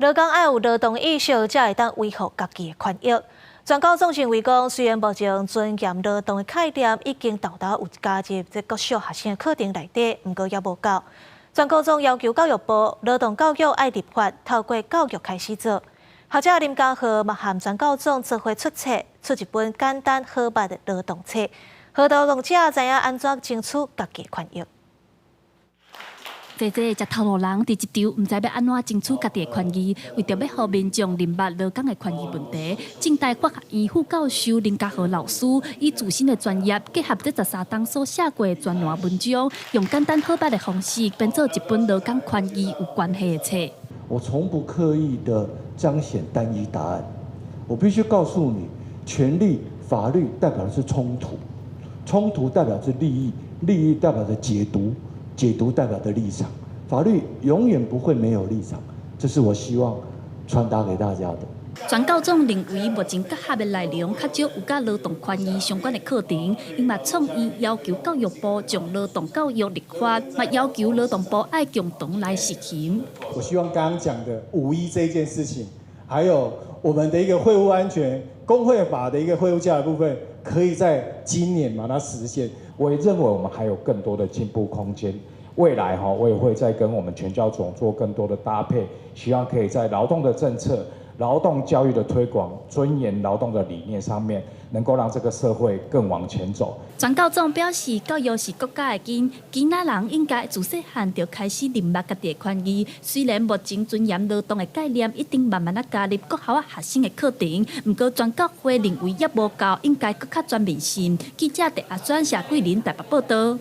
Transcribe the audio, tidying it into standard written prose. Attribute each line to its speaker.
Speaker 1: 勞工愛有勞動意識，才會當維護家己的權益。全教總認為講，雖然目前尊嚴勞動的概念已經沓沓有加入這國小學生課程內底，毋過猶無夠。全教總要求教育部勞動教育愛立法，透過教育開始做。學者林家和嘛和全教總做伙出冊，出一本簡單好捌的勞動冊，予勞動者知影按怎爭取家己的權益。
Speaker 2: 濟濟食頭路人佇職場，毋知欲按怎爭取家己的權益，為著欲予民眾認捌勞工的權益問題，政大法學院副教授林家和老師以自身的專業，結合這13冬所寫過的專欄文章，用簡單好捌的方式編做一本勞工權益有關係的冊。
Speaker 3: 我從不刻意的彰顯單一答案，我必須告訴你，權利、法律代表的是衝突，衝突代表是利益，利益代表着解讀。解讀代表的立場，法律永遠不會沒有立場，這是我希望傳達給大家的。
Speaker 2: 全教總認為，目前國學的內容較少有佮勞動權益相關的課程，𪜶嘛創意要求教育部將勞動教育立法，嘛要求勞動部愛共同來實行。
Speaker 4: 我希望剛剛講的5·1這件事情，還有我們的一個會務安全、工會法的一個會務假的部分，可以在今年把它實現。
Speaker 5: 我也認為我們還有更多的進步空間。未來哈，我也會再跟我們全教總做更多的搭配，希望可以在勞動的政策、勞動教育的推廣、尊嚴勞動的理念上面，能夠讓這個社會更往前走。
Speaker 2: 全教總表示，教育是國家的根，囡仔人應該自細漢就開始認捌家己的權益。雖然目前尊嚴勞動的概念已經慢慢仔加入國校仔學生的課程，毋過全教會認為猶無夠，應該閣較全面性。記者鄭阿專、謝桂林台北報道。